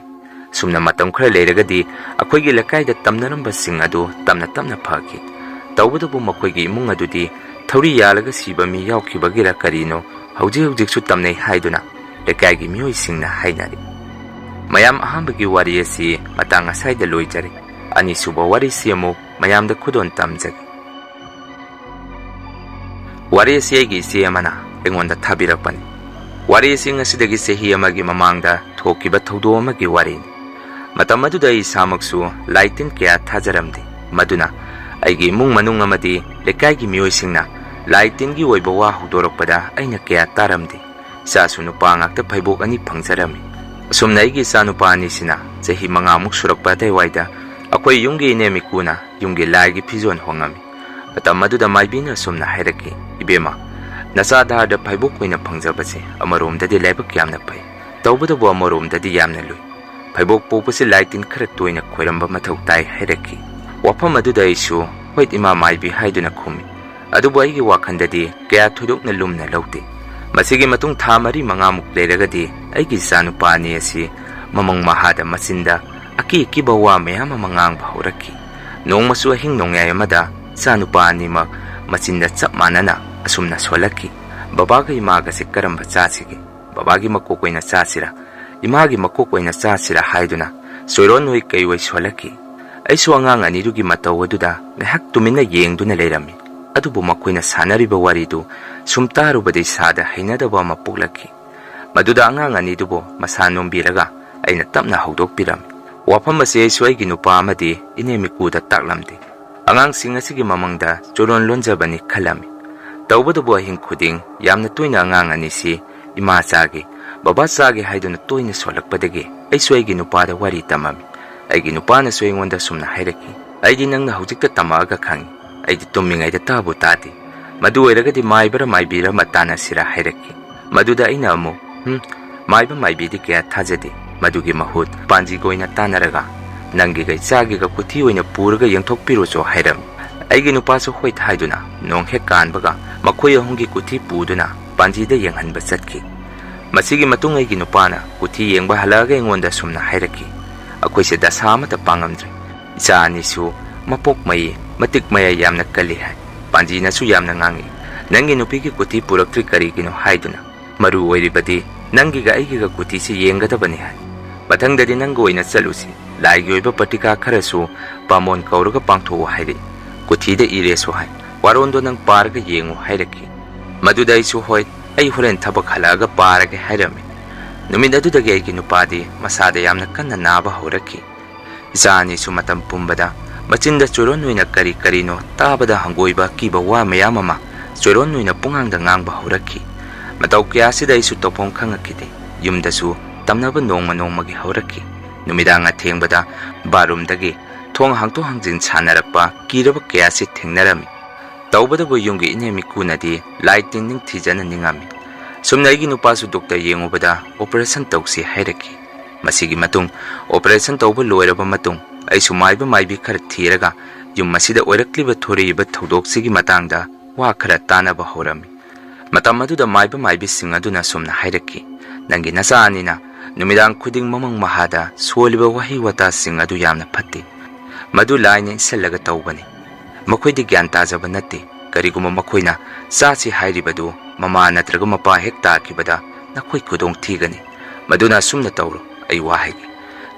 ꯁꯨꯝꯅ ꯃꯇꯝ ꯈꯔ ꯂꯩꯔꯒꯗꯤ ꯑꯩꯈꯣꯏꯒꯤ ꯂꯩꯀꯥꯏꯗ ꯇꯝꯅꯔꯝꯕꯁꯤꯡ ꯑꯗꯨ ꯇꯞꯅ ꯇꯞꯅ ꯐꯈꯤ꯫ ꯇꯧꯕꯇꯕꯨ ꯃꯈꯣꯏꯒꯤ ꯏꯃꯨꯡ ꯑꯗꯨꯗꯤ ꯊꯧꯔꯤ ꯌꯥꯜꯂꯒ ꯁꯤꯕ ꯃꯤ ꯌꯥꯎꯈꯤꯕꯒꯤꯔ ꯀꯔꯤꯅꯣ ꯍꯧꯖꯤꯛ ꯍꯧꯖꯤꯛꯁꯨ ꯇꯝꯅꯩ ꯍꯥꯏꯗꯨꯅ ꯂꯩꯀꯥꯏꯒꯤ ꯃꯤꯑꯣꯏꯁꯤꯡꯅ ꯍꯥꯏꯅꯔꯤ꯫ ꯃꯌꯥꯝ, ꯑꯍꯥꯟꯕꯒꯤ ꯋꯥꯔꯤ ꯑꯁꯤ ꯃꯇꯥꯡ ꯑꯁꯥꯏꯗ ꯂꯣꯏꯖꯔꯦ꯫ ꯑꯅꯤꯁꯨꯕ ꯋꯥꯔꯤꯁꯤ ꯑꯃꯨꯛ ꯃꯌꯥꯝꯗ ꯈꯨꯗꯣꯜ ꯇꯝꯖꯒꯦ꯫ ꯋꯥꯔꯤ ꯑꯁꯤ ꯑꯩꯒꯤ ꯏꯆꯦ ꯑꯃꯅ ꯑꯩꯉꯣꯟꯗ ꯊꯥꯕꯤꯔꯛꯄꯅꯤ꯫ ꯋꯥꯔꯤ ꯑꯁꯤ ꯉꯁꯤꯗꯒꯤ ꯆꯍꯤ ꯑꯃꯒꯤ ꯃꯃꯥꯡꯗ ꯊꯣꯛꯈꯤꯕ ꯊꯧꯗꯣꯛ ꯑꯃꯒꯤ ꯋꯥꯔꯤꯅꯤ꯫ ꯃꯇꯝ ꯑꯗꯨꯗ ꯑꯩ ꯏꯁꯥꯃꯛꯁꯨ ꯂꯥꯏ ꯇꯤꯟ ꯀꯌꯥ ꯊꯥꯖꯔꯝꯗꯦ꯫ ꯃꯗꯨꯅ ꯑꯩꯒꯤ ꯏꯃꯨꯡ ꯃꯅꯨꯡ ꯑꯃꯗꯤ ꯂꯩꯀꯥꯏꯒꯤ ꯃꯤꯑꯣꯏꯁꯤꯡꯅ ꯂꯥꯏ ꯇꯤꯟꯒꯤ ꯑꯣꯏꯕ ꯋꯥ ꯍꯧꯗꯣꯔꯛꯄꯗ ꯑꯩꯅ ꯀꯌꯥ ꯇꯥꯔꯝꯗꯦ꯫ ꯏꯆꯥꯁꯨ ꯅꯨꯄꯥ ꯉꯥꯛꯇ ꯐꯩꯕꯣꯛ ꯑꯅꯤ ꯐꯪꯖꯔꯝꯃꯤ꯫ ꯑꯁꯨꯝꯅ ꯑꯩꯒꯤ ꯏꯆꯥ ꯅꯨꯄꯥ ꯑꯅꯤꯁꯤꯅ ꯆꯍꯤ ꯃꯉꯥꯃꯨꯛ ꯁꯨꯔꯛꯄ ꯑꯗꯨꯋꯥꯏꯗ ꯑꯩꯈꯣꯏ ꯌꯨꯝꯒꯤ ꯏꯅꯦꯝ ꯏꯀꯨꯅ ꯌꯨꯝꯒꯤ ꯂꯥꯏꯒꯤ ꯐꯤꯖꯣꯜ ꯍꯣꯡꯉꯝꯃꯤ꯫ ꯃꯇꯝ ꯑꯗꯨꯗ ꯃꯥꯏꯕꯤꯅ ꯑꯁꯨꯝꯅ ꯍꯥꯏꯔꯛꯈꯤ, "ꯏꯕꯦꯝꯃ, ꯅꯆꯥ ꯙꯥꯔꯗ ꯐꯩꯕꯣꯛ ꯑꯣꯏꯅ ꯐꯪꯖꯕꯁꯦ ꯑꯃꯔꯣꯝꯗꯗꯤ ꯂꯥꯏꯕꯛ ꯌꯥꯝꯅ ꯐꯩ, ꯇꯧꯕꯇꯕꯨ ꯑꯃꯔꯣꯝꯗꯗꯤ ꯌꯥꯝꯅ ꯂꯨꯏ꯫ ꯐꯩꯕꯣꯛ ꯄꯣꯛꯄꯁꯤ ꯂꯥꯏ ꯇꯤꯟ ꯈꯔ ꯇꯣꯏꯅ ꯈꯣꯏꯔꯝꯕ ꯃꯊꯧ ꯇꯥꯏ" ꯍꯥꯏꯔꯛꯈꯤ꯫ ꯋꯥꯐꯝ ꯑꯗꯨꯗ ꯑꯩꯁꯨ, "ꯍꯣꯏ ꯏꯃꯥ ꯃꯥꯏꯕꯤ" ꯍꯥꯏꯗꯨꯅ ꯈꯨꯝꯃꯤ꯫ ꯑꯗꯨꯕꯨ ꯑꯩꯒꯤ ꯋꯥꯈꯜꯗꯗꯤ ꯀꯌꯥ ꯊꯣꯏꯗꯣꯛꯅ ꯂꯨꯝꯅ ꯂꯧꯗꯦ꯫ ꯃꯁꯤꯒꯤ ꯃꯇꯨꯡ ꯊꯥ ꯃꯔꯤ ꯃꯉꯥꯃꯨꯛ ꯂꯩꯔꯒꯗꯤ ꯑꯩꯒꯤ ꯏꯆꯥꯅꯨꯄꯥ ꯑꯅꯤ ꯑꯁꯤ ꯃꯃꯪ ꯃꯍꯥꯗ ꯃꯆꯤꯟꯗ ꯑꯀꯤ ꯑꯀꯤꯕ ꯋꯥ ꯃꯌꯥꯝ ꯑꯃ ꯉꯥꯡꯕ ꯍꯧꯔꯛꯈꯤ꯫ ꯅꯣꯡꯃꯁꯨ ꯑꯍꯤꯡ ꯅꯣꯡꯌꯥꯏ ꯑꯃꯗ ꯏꯆꯥꯅꯨꯄꯥ ꯑꯅꯤꯃꯛ ꯃꯆꯤꯟꯗ ꯆꯞ ꯃꯥꯟꯅꯅ ꯑꯁꯨꯝꯅ ꯁꯣꯜꯂꯛꯈꯤ, "ꯕꯕꯥꯒ ꯏꯃꯥꯒꯁꯦ ꯀꯔꯝꯕ ꯆꯥꯁꯤꯒꯦ? ꯕꯕꯥꯒꯤ ꯃꯀꯣꯛ ꯑꯣꯏꯅ ꯆꯥꯁꯤꯔꯥ, ꯏꯃꯥꯒꯤ ꯃꯀꯣꯛ ꯑꯣꯏꯅ ꯆꯥꯁꯤꯔꯥ?" ꯍꯥꯏꯗꯨꯅ ꯆꯣꯏꯔꯣꯟ ꯑꯣꯏ ꯀꯩ ꯑꯣꯏ ꯁꯣꯜꯂꯛꯈꯤ꯫ ꯑꯩꯁꯨ ꯑꯉꯥꯡ ꯑꯅꯤꯗꯨꯒꯤ ꯃꯇꯧ ꯑꯗꯨꯗ ꯉꯥꯏꯍꯥꯛ ꯇꯨꯃꯤꯟꯅ ꯌꯦꯡꯗꯨꯅ ꯂꯩꯔꯝꯃꯤ꯫ ꯑꯗꯨꯕꯨ ꯃꯈꯣꯏꯅ ꯁꯥꯟꯅꯔꯤꯕ ꯋꯥꯔꯤꯗꯨ ꯁꯨꯝ ꯇꯥꯔꯨꯕꯗ ꯏꯁꯥꯗ ꯍꯩꯅꯗꯕ ꯑꯃ ꯄꯣꯛꯂꯛꯈꯤ꯫ ꯃꯗꯨꯗ ꯑꯉꯥꯡ ꯑꯅꯤꯗꯨꯕꯨ ꯃꯁꯥ ꯅꯣꯝꯕꯤꯔꯒ ꯑꯩꯅ ꯇꯞꯅ ꯍꯧꯗꯣꯛꯄꯤꯔꯝꯃꯤ꯫ ꯋꯥꯐꯝ ꯑꯁꯤ ꯑꯩꯁꯨ ꯑꯩꯒꯤ ꯅꯨꯄꯥ ꯑꯃꯗꯤ ꯏꯅꯦ ꯃꯤꯀꯨꯗ ꯇꯥꯛꯂꯝꯗꯦ꯫ ꯑꯉꯥꯡꯁꯤꯡ ꯑꯁꯤꯒꯤ ꯃꯃꯥꯡꯗ ꯆꯨꯔꯣꯟ ꯂꯣꯟꯖꯕꯅꯤ ꯈꯜꯂꯝꯃꯤ꯫ ꯇꯧꯕꯇꯕꯨ ꯑꯍꯤꯡ ꯈꯨꯗꯤꯡ ꯌꯥꯝꯅ ꯇꯣꯏꯅ ꯑꯉꯥꯡ ꯑꯅꯤꯁꯤ ꯏꯃꯥ ꯆꯥꯒꯦ, ꯕꯕꯥ ꯆꯥꯒꯦ ꯍꯥꯏꯗꯨꯅ ꯇꯣꯏꯅ ꯁꯣꯜꯂꯛꯄꯗꯒꯤ ꯑꯩꯁꯨ ꯑꯩꯒꯤ ꯅꯨꯄꯥꯗ ꯋꯥꯔꯤ ꯇꯝꯃꯝꯃꯤ꯫ ꯑꯩꯒꯤ ꯅꯨꯄꯥꯅꯁꯨ ꯑꯩꯉꯣꯟꯗ ꯁꯨꯝꯅ ꯍꯥꯏꯔꯛꯈꯤ, "ꯑꯩꯗꯤ ꯅꯪꯅ ꯍꯧꯖꯤꯛꯇ ꯇꯝꯃꯛꯑꯒ ꯈꯪꯉꯤ꯫ ꯑꯩꯗꯤ ꯇꯨꯝꯃꯤꯉꯩꯗ ꯇꯥꯕꯨ ꯇꯥꯗꯦ꯫ ꯃꯗꯨ ꯑꯣꯏꯔꯒꯗꯤ ꯃꯥꯏꯕꯔ ꯃꯥꯏꯕꯤꯔ ꯑꯃ ꯇꯥꯟꯅꯁꯤꯔꯥ?" ꯍꯥꯏꯔꯛꯈꯤ꯫ ꯃꯗꯨꯗ ꯑꯩꯅ ꯑꯃꯨꯛ, "ꯍꯨꯝ, ꯃꯥꯏꯕ ꯃꯥꯏꯕꯤꯗꯤ ꯀꯌꯥ ꯊꯥꯖꯗꯦ꯫ ꯃꯗꯨꯒꯤ ꯃꯍꯨꯠ ꯄꯥꯟꯖꯤꯒ ꯑꯣꯏꯅ ꯇꯥꯟꯅꯔꯒ ꯅꯪꯒꯤꯒ ꯏꯆꯥꯒꯤꯒ ꯀꯨꯊꯤ ꯑꯣꯏꯅ ꯄꯨꯔꯒ ꯌꯦꯡꯊꯣꯛꯄꯤꯔꯨꯆꯣ" ꯍꯥꯏꯔꯝꯃꯤ꯫ ꯑꯩꯒꯤ ꯅꯨꯄꯥꯁꯨ ꯍꯣꯏ ꯍꯥꯏꯗꯨꯅ ꯅꯣꯡ ꯍꯦꯛ ꯀꯥꯟꯕꯒ ꯃꯈꯣꯏ ꯑꯍꯨꯝꯒꯤ ꯀꯨꯊꯤ ꯄꯨꯗꯨꯅ ꯄꯥꯟꯖꯤꯗ ꯌꯦꯡꯍꯟꯕ ꯆꯠꯈꯤ꯫ ꯃꯁꯤꯒꯤ ꯃꯇꯨꯡ ꯑꯩꯒꯤ ꯅꯨꯄꯥꯅ ꯀꯨꯊꯤ ꯌꯦꯡꯕ ꯍꯜꯂꯛꯑꯒ ꯑꯩꯉꯣꯟꯗ ꯁꯨꯝꯅ ꯍꯥꯏꯔꯛꯈꯤ, "ꯑꯩꯈꯣꯏꯁꯦ ꯗꯁꯥ ꯑꯃꯠꯇ ꯄꯥꯡꯉꯝꯗ꯭ꯔꯦ꯫ ꯏꯆꯥ ꯑꯅꯤꯁꯨ ꯃꯄꯣꯛ ꯃꯌꯦ, ꯃꯇꯤꯛ ꯃꯌꯥꯏ ꯌꯥꯝꯅ ꯀꯜꯂꯤ ꯍꯥꯏ꯫ ꯄꯥꯟꯖꯤꯅꯁꯨ ꯌꯥꯝꯅ ꯉꯥꯡꯉꯤ꯫ ꯅꯪꯒꯤ ꯅꯨꯄꯤꯒꯤ ꯀꯨꯊꯤ ꯄꯨꯔꯛꯇ꯭ꯔꯤ ꯀꯔꯤꯒꯤꯅꯣ ꯍꯥꯏꯗꯨꯅ? ꯃꯔꯨ ꯑꯣꯏꯔꯤꯕꯗꯤ ꯅꯪꯒꯤꯒ ꯑꯩꯒꯤꯒ ꯀꯨꯊꯤꯁꯤ ꯌꯦꯡꯒꯗꯕꯅꯤ" ꯍꯥꯏ꯫ "ꯃꯊꯪꯗꯗꯤ ꯅꯪꯒ ꯑꯣꯏꯅ ꯆꯠꯂꯨꯁꯤ꯫ ꯂꯥꯏꯒꯤ ꯑꯣꯏꯕ ꯄ꯭ꯔꯇꯤꯀꯥ ꯈꯔꯁꯨ ꯕꯥꯃꯣꯟ ꯀꯧꯔꯒ ꯄꯥꯡꯊꯣꯛꯎ" ꯍꯥꯏꯔꯛꯏ꯫ "ꯀꯨꯊꯤꯗ ꯏꯔꯦꯁꯨ" ꯍꯥꯏ꯫ "ꯋꯥꯔꯣꯟꯗꯣ ꯅꯪ ꯄꯥꯔꯒ ꯌꯦꯡꯉꯨ" ꯍꯥꯏꯔꯛꯈꯤ꯫ ꯃꯗꯨꯗ ꯑꯩꯁꯨ "ꯍꯣꯏ, ꯑꯩ ꯍꯣꯔꯦꯟ ꯊꯕꯛ ꯍꯜꯂꯛꯑꯒ ꯄꯥꯔꯒꯦ" ꯍꯥꯏꯔꯝꯃꯤ꯫ ꯅꯨꯃꯤꯠ ꯑꯗꯨꯗꯒꯤ ꯑꯩꯒꯤ ꯅꯨꯄꯥꯗꯤ ꯃꯁꯥꯗ ꯌꯥꯝꯅ ꯀꯟꯅ ꯅꯥꯕ ꯍꯧꯔꯛꯈꯤ꯫ ꯏꯆꯥ ꯑꯅꯤꯁꯨ ꯃꯇꯝ ꯄꯨꯝꯕꯗ ꯃꯆꯤꯟꯗ ꯆꯣꯏꯔꯣꯟ ꯑꯣꯏꯅ ꯀꯔꯤ ꯀꯔꯤꯅꯣ ꯇꯥꯕꯗ ꯍꯪꯒꯣꯏꯕ ꯑꯀꯤꯕ ꯋꯥ ꯃꯌꯥꯝ ꯑꯃ ꯆꯣꯏꯔꯣꯟ ꯑꯣꯏꯅ ꯄꯨꯡꯉꯥꯡꯗ ꯉꯥꯡꯕ ꯍꯧꯔꯛꯈꯤ꯫ ꯃꯇꯧ ꯀꯌꯥꯁꯤꯗ ꯑꯩꯁꯨ ꯇꯧꯐꯝ ꯈꯪꯉꯛꯈꯤꯗꯦ꯫ ꯌꯨꯝꯗꯁꯨ ꯇꯝꯅꯕ ꯅꯣꯡꯃ ꯅꯣꯡꯃꯒꯤ ꯍꯧꯔꯛꯈꯤ꯫ ꯅꯨꯃꯤꯗꯥꯡ ꯑꯊꯦꯡꯕꯗ ꯕꯥꯔꯨꯝꯗꯒꯤ ꯊꯣꯡ ꯍꯥꯡꯗꯣꯛ ꯍꯥꯡꯖꯤꯟ ꯁꯥꯟꯅꯔꯛꯄ ꯀꯤꯔꯕ ꯀꯌꯥꯁꯤ ꯊꯦꯡꯅꯔꯝꯃꯤ꯫ ꯇꯧꯕꯗꯕꯨ ꯌꯨꯝꯒꯤ ꯏꯅꯦ ꯃꯤꯀꯨꯅꯗꯤ ꯂꯥꯏ ꯇꯤꯟ ꯅꯤꯡꯊꯤꯖꯅ ꯅꯤꯡꯉꯝꯃꯤ꯫ ꯁꯨꯝꯅ ꯑꯩꯒꯤ ꯅꯨꯄꯥꯁꯨ ꯗꯣꯛꯇꯔ ꯌꯦꯡꯉꯨꯕꯗ ꯑꯣꯄꯔꯦꯁꯟ ꯇꯧꯁꯤ ꯍꯥꯏꯔꯛꯈꯤ꯫ ꯃꯁꯤꯒꯤ ꯃꯇꯨꯡ ꯑꯣꯄꯔꯦꯁꯟ ꯇꯧꯕ ꯂꯣꯏꯔꯕ ꯃꯇꯨꯡ ꯑꯩꯁꯨ ꯃꯥꯏꯕ ꯃꯥꯏꯕꯤ ꯈꯔ ꯊꯤꯔꯒ ꯌꯨꯝ ꯑꯁꯤꯗ ꯑꯣꯏꯔꯛꯂꯤꯕ ꯊꯣꯔꯛꯏꯕ ꯊꯧꯗꯣꯛꯁꯤꯒꯤ ꯃꯇꯥꯡꯗ ꯋꯥ ꯈꯔ ꯇꯥꯅꯕ ꯍꯧꯔꯝꯃꯤ꯫ ꯃꯇꯝ ꯑꯗꯨꯗ ꯃꯥꯏꯕ ꯃꯥꯏꯕꯤꯁꯤꯡ ꯑꯗꯨꯅ ꯁꯨꯝꯅ ꯍꯥꯏꯔꯛꯈꯤ, "ꯅꯪꯒꯤ ꯅꯆꯥ ꯑꯅꯤꯅ ꯅꯨꯃꯤꯗꯥꯡ ꯈꯨꯗꯤꯡ ꯃꯃꯪ ꯃꯍꯥꯗ ꯁꯣꯜꯂꯤꯕ ꯋꯥꯍꯩ ꯋꯥꯇꯥꯁꯤꯡ ꯑꯗꯨ ꯌꯥꯝꯅ ꯐꯠꯇꯦ꯫ ꯃꯗꯨ ꯂꯥꯏꯅ ꯏꯟꯁꯤꯜꯂꯒ ꯇꯧꯕꯅꯤ꯫ ꯃꯈꯣꯏꯗꯤ ꯒ꯭ꯌꯥꯟ ꯇꯥꯖꯕ ꯅꯠꯇꯦ꯫ ꯀꯔꯤꯒꯨꯝꯕ ꯃꯈꯣꯏꯅ ꯆꯥꯁꯤ ꯍꯥꯏꯔꯤꯕꯗꯨ ꯃꯃꯥ ꯅꯠꯇ꯭ꯔꯒ ꯃꯄꯥ ꯍꯦꯛ ꯇꯥꯈꯤꯕꯗ ꯅꯈꯣꯏ ꯈꯨꯗꯣꯡ ꯊꯤꯒꯅꯤ꯫ ꯃꯗꯨꯅ ꯑꯁꯨꯝꯅ ꯇꯧꯔꯣ, ꯑꯩ ꯋꯥ ꯍꯥꯏꯒꯦ꯫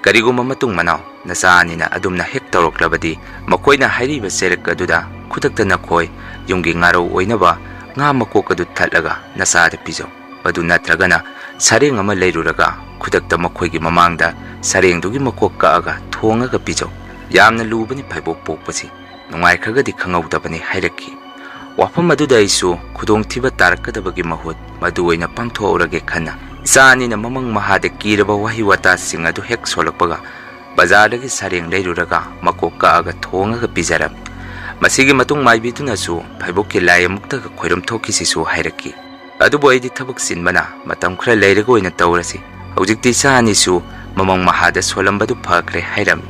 ꯀꯔꯤꯒꯨꯝꯕ ꯃꯇꯨꯡ ꯃꯅꯥꯎ ꯅꯆꯥ ꯑꯅꯤꯅ ꯑꯗꯨꯝꯅ ꯍꯦꯛ ꯇꯧꯔꯛꯂꯕꯗꯤ ꯃꯈꯣꯏꯅ ꯍꯥꯏꯔꯤꯕ ꯆꯩꯔꯛ ꯑꯗꯨꯗ ꯈꯨꯗꯛꯇ ꯅꯈꯣꯏ ꯌꯨꯝꯒꯤ ꯉꯥꯔꯧ ꯑꯣꯏꯅꯕ ꯉꯥ ꯃꯀꯣꯛ ꯑꯗꯨ ꯊꯠꯂꯒ ꯅꯆꯥꯗ ꯄꯤꯖꯧ꯫ ꯃꯗꯨ ꯅꯠꯇ꯭ꯔꯒꯅ ꯁꯔꯦꯡ ꯑꯃ ꯂꯩꯔꯨꯔꯒ ꯈꯨꯗꯛꯇ ꯃꯈꯣꯏꯒꯤ ꯃꯃꯥꯡꯗ ꯁꯔꯦꯡꯗꯨꯒꯤ ꯃꯀꯣꯛ ꯀꯛꯑꯒ ꯊꯣꯡꯉꯒ ꯄꯤꯖꯧ꯫ ꯌꯥꯝꯅ ꯂꯨꯕꯅꯤ ꯐꯩꯕꯣꯛ ꯄꯣꯛꯄꯁꯤ, ꯅꯨꯡꯉꯥꯏꯈ꯭ꯔꯒꯗꯤ ꯈꯪꯍꯧꯗꯕꯅꯤ" ꯍꯥꯏꯔꯛꯈꯤ꯫ ꯋꯥꯐꯝ ꯑꯗꯨꯗ ꯑꯩꯁꯨ ꯈꯨꯗꯣꯡꯊꯤꯕ ꯇꯥꯔꯛꯀꯗꯕꯒꯤ ꯃꯍꯨꯠ ꯃꯗꯨ ꯑꯣꯏꯅ ꯄꯥꯡꯊꯣꯛꯍꯧꯔꯒꯦ ꯈꯟꯅ, ꯏꯆꯥ ꯑꯅꯤꯅ ꯃꯃꯪ ꯃꯍꯥꯗ ꯀꯤꯔꯕ ꯋꯥꯍꯩ ꯋꯥꯇꯥꯁꯤꯡ ꯑꯗꯨ ꯍꯦꯛ ꯁꯣꯜꯂꯛꯄꯒ, ꯕꯖꯥꯔꯗꯒꯤ ꯁꯔꯦꯡ ꯂꯩꯔꯨꯔꯒ ꯃꯀꯣꯛ ꯀꯛꯑꯒ ꯊꯣꯡꯉꯒ ꯄꯤꯖꯔꯝꯃꯤ꯫ ꯃꯁꯤꯒꯤ ꯃꯇꯨꯡ ꯃꯥꯏꯕꯤꯗꯨꯅꯁꯨ ꯐꯩꯕꯣꯛꯀꯤ ꯂꯥꯏ ꯑꯃꯨꯛꯇꯒ ꯈꯣꯏꯔꯝ ꯊꯣꯛꯈꯤꯁꯤꯁꯨ ꯍꯥꯏꯔꯛꯈꯤ꯫ ꯑꯗꯨꯕꯨ ꯑꯩꯗꯤ ꯊꯕꯛ ꯆꯤꯟꯕꯅ ꯃꯇꯝ ꯈꯔ ꯂꯩꯔꯒ ꯑꯣꯏꯅ ꯇꯧꯔꯁꯤ, ꯍꯧꯖꯤꯛꯇꯤ ꯏꯆꯥ ꯑꯅꯤꯁꯨ ꯃꯃꯪ ꯃꯍꯥꯗ ꯁꯣꯜꯂꯝꯕꯗꯨ ꯐꯈ꯭ꯔꯦ ꯍꯥꯏꯔꯝꯃꯤ꯫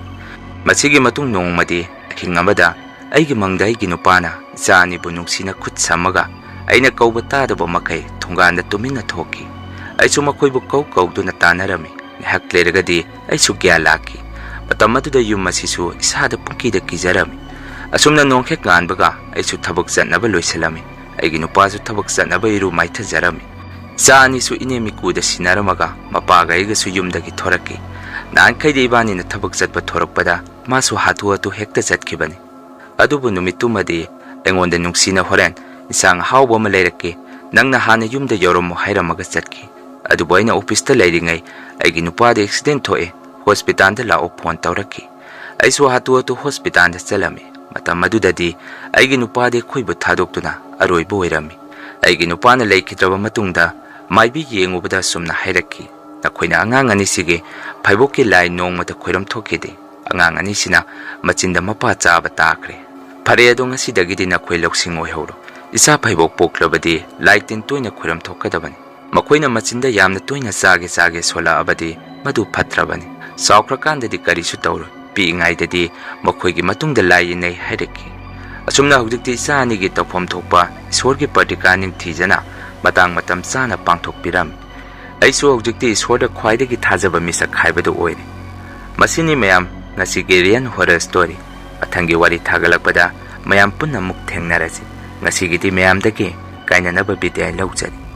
ꯃꯁꯤꯒꯤ ꯃꯇꯨꯡ ꯅꯣꯡꯃꯗꯤ ꯑꯍꯤꯡ ꯑꯃꯗ ꯑꯩꯒꯤ ꯃꯪꯗ ꯑꯩꯒꯤ ꯅꯨꯄꯥꯅ ꯏꯆꯥ ꯑꯅꯤꯕꯨ ꯅꯨꯡꯁꯤꯅ ꯈꯨꯠ ꯁꯝꯃꯒ ꯑꯩꯅ ꯀꯧꯕ ꯇꯥꯗꯕ ꯃꯈꯩ ꯊꯣꯡꯒꯥꯟꯗ ꯇꯨꯃꯤꯟꯅ ꯊꯣꯛꯈꯤ꯫ ꯑꯩꯁꯨ ꯃꯈꯣꯏꯕꯨ ꯀꯧ ꯀꯧꯗꯨꯅ ꯇꯥꯟꯅꯔꯝꯃꯤ꯫ ꯉꯥꯏꯍꯥꯛ ꯂꯩꯔꯒꯗꯤ ꯑꯩꯁꯨ ꯒ꯭ꯌꯥꯟ ꯂꯥꯛꯈꯤ꯫ ꯃꯇꯝ ꯑꯗꯨꯗ ꯌꯨꯝ ꯑꯁꯤꯁꯨ ꯏꯁꯥꯗ ꯄꯨꯡꯀꯤꯗ ꯀꯤꯖꯔꯝꯃꯤ꯫ ꯑꯁꯨꯝꯅ ꯅꯣꯡꯈꯦꯛ ꯉꯥꯟꯕꯒ ꯑꯩꯁꯨ ꯊꯕꯛ ꯆꯠꯅꯕ ꯂꯣꯏꯁꯤꯜꯂꯝꯃꯤ꯫ ꯑꯩꯒꯤ ꯅꯨꯄꯥꯁꯨ ꯊꯕꯛ ꯆꯠꯅꯕ ꯏꯔꯨ ꯃꯥꯏꯊꯖꯔꯝꯃꯤ꯫ ꯏꯆꯥ ꯑꯅꯤꯁꯨ ꯏꯅꯦꯝ ꯏꯀꯨꯗ ꯁꯤꯟꯅꯔꯝꯃꯒ ꯃꯄꯥꯒ ꯑꯩꯒꯁꯨ ꯌꯨꯝꯗꯒꯤ ꯊꯣꯔꯛꯈꯤ꯫ ꯅꯍꯥꯟꯈꯩꯗꯤ ꯏꯕꯥꯅꯤꯅ ꯊꯕꯛ ꯆꯠꯄ ꯊꯣꯔꯛꯄꯗ ꯃꯥꯁꯨ ꯍꯥꯊꯨ ꯍꯥꯊꯨ ꯍꯦꯛꯇ ꯆꯠꯈꯤꯕꯅꯤ꯫ ꯑꯗꯨꯕꯨ ꯅꯨꯃꯤꯠꯇꯨꯃꯗꯤ ꯑꯩꯉꯣꯟꯗ ꯅꯨꯡꯁꯤꯅ ꯍꯣꯔꯦꯟ ꯏꯟꯁꯥꯡ ꯑꯍꯥꯎꯕ ꯑꯃ ꯂꯩꯔꯛꯀꯦ, ꯅꯪꯅ ꯍꯥꯟꯅ ꯌꯨꯝꯗ ꯌꯧꯔꯝꯃꯨ ꯍꯥꯏꯔꯝꯃꯒ ꯆꯠꯈꯤ꯫ ꯑꯗꯨꯕꯨ ꯑꯩꯅ ꯑꯣꯐꯤꯁꯇ ꯂꯩꯔꯤꯉꯩ ꯑꯩꯒꯤ ꯅꯨꯄꯥꯗ ꯑꯦꯛꯁꯤꯗꯦꯟ ꯊꯣꯛꯑꯦ, ꯍꯣꯁꯄꯤꯇꯥꯜꯗ ꯂꯥꯛꯑꯣ ꯐꯣꯟ ꯇꯧꯔꯛꯈꯤ꯫ ꯑꯩꯁꯨ ꯍꯥꯊꯨ ꯍꯥꯊꯨ ꯍꯣꯁꯄꯤꯇꯥꯜꯗ ꯆꯠꯂꯝꯃꯤ꯫ ꯃꯇꯝ ꯑꯗꯨꯗꯗꯤ ꯑꯩꯒꯤ ꯅꯨꯄꯥꯗꯤ ꯑꯩꯈꯣꯏꯕꯨ ꯊꯥꯗꯣꯛꯇꯨꯅ ꯑꯔꯣꯏꯕ ꯑꯣꯏꯔꯝꯃꯤ꯫ ꯑꯩꯒꯤ ꯅꯨꯄꯥꯅ ꯂꯩꯈꯤꯗ꯭ꯔꯕ ꯃꯇꯨꯡꯗ ꯃꯥꯏꯕꯤ ꯌꯦꯡꯉꯨꯕꯗ ꯑꯁꯨꯝꯅ ꯍꯥꯏꯔꯛꯈꯤ, "ꯅꯈꯣꯏꯅ ꯑꯉꯥꯡ ꯑꯅꯤꯁꯤꯒꯤ ꯐꯩꯕꯣꯛꯀꯤ ꯂꯥꯏ ꯅꯣꯡꯃꯇ ꯈꯣꯏꯔꯝ ꯊꯣꯛꯈꯤꯗꯦ꯫ ꯑꯉꯥꯡ ꯑꯅꯤꯁꯤꯅ ꯃꯆꯤꯟꯗ ꯃꯄꯥ ꯆꯥꯕ ꯇꯥꯈ꯭ꯔꯦ꯫ ꯐꯔꯦ ꯑꯗꯣ, ꯉꯁꯤꯗꯒꯤꯗꯤ ꯅꯈꯣꯏ ꯂꯧꯁꯤꯡ ꯑꯣꯏꯍꯧꯔꯣ꯫ ꯏꯆꯥ ꯐꯩꯕꯣꯛ ꯄꯣꯛꯂꯕꯗꯤ ꯂꯥꯏ ꯇꯤꯟ ꯇꯣꯏꯅ ꯈꯣꯏꯔꯝ ꯊꯣꯛꯀꯗꯕꯅꯤ꯫ ꯃꯈꯣꯏꯅ ꯃꯆꯤꯟꯗ ꯌꯥꯝꯅ ꯇꯣꯏꯅ ꯆꯥꯒꯦ ꯆꯥꯒꯦ ꯁꯣꯜꯂꯛꯑꯕꯗꯤ ꯃꯗꯨ ꯐꯠꯇ꯭ꯔꯕꯅꯤ꯫ ꯆꯥꯎꯈ꯭ꯔꯀꯥꯟꯗꯗꯤ ꯀꯔꯤꯁꯨ ꯇꯧꯔꯣꯏ꯫ ꯄꯤꯛꯏꯉꯩꯗꯗꯤ ꯃꯈꯣꯏꯒꯤ ꯃꯇꯨꯡꯗ ꯂꯥꯏ ꯏꯟꯅꯩ" ꯍꯥꯏꯔꯛꯈꯤ꯫ ꯑꯁꯨꯝꯅ ꯍꯧꯖꯤꯛꯇꯤ ꯏꯆꯥ ꯑꯅꯤꯒꯤ ꯇꯧꯐꯝ ꯊꯣꯛꯄ ꯏꯁꯣꯔꯒꯤ ꯄ꯭ꯔꯇꯤꯀꯥ ꯅꯤꯡꯊꯤꯖꯅ ꯃꯇꯥꯡ ꯃꯇꯝ ꯆꯥꯅ ꯄꯥꯡꯊꯣꯛꯄꯤꯔꯝꯃꯤ꯫ ꯑꯩꯁꯨ ꯍꯧꯖꯤꯛꯇꯤ ꯏꯁꯣꯔꯗ ꯈ꯭ꯋꯥꯏꯗꯒꯤ ꯊꯥꯖꯕ ꯃꯤꯁꯛ ꯍꯥꯏꯕꯗꯨ ꯑꯣꯏꯔꯦ꯫ ꯃꯁꯤꯅꯤ ꯃꯌꯥꯝ, ꯉꯁꯤꯒꯤ Real Horror Story꯫ ꯃꯊꯪꯒꯤ ꯋꯥꯔꯤ ꯊꯥꯒꯠꯂꯛꯄꯗ ꯃꯌꯥꯝ ꯄꯨꯟꯅ ꯑꯃꯨꯛ ꯊꯦꯡꯅꯔꯁꯤ꯫ ꯉꯁꯤꯒꯤꯗꯤ ꯃꯌꯥꯝꯗꯒꯤ ꯀꯥꯏꯅꯅꯕ ꯕꯤꯗꯥꯏ ꯂꯧꯖꯔꯤ꯫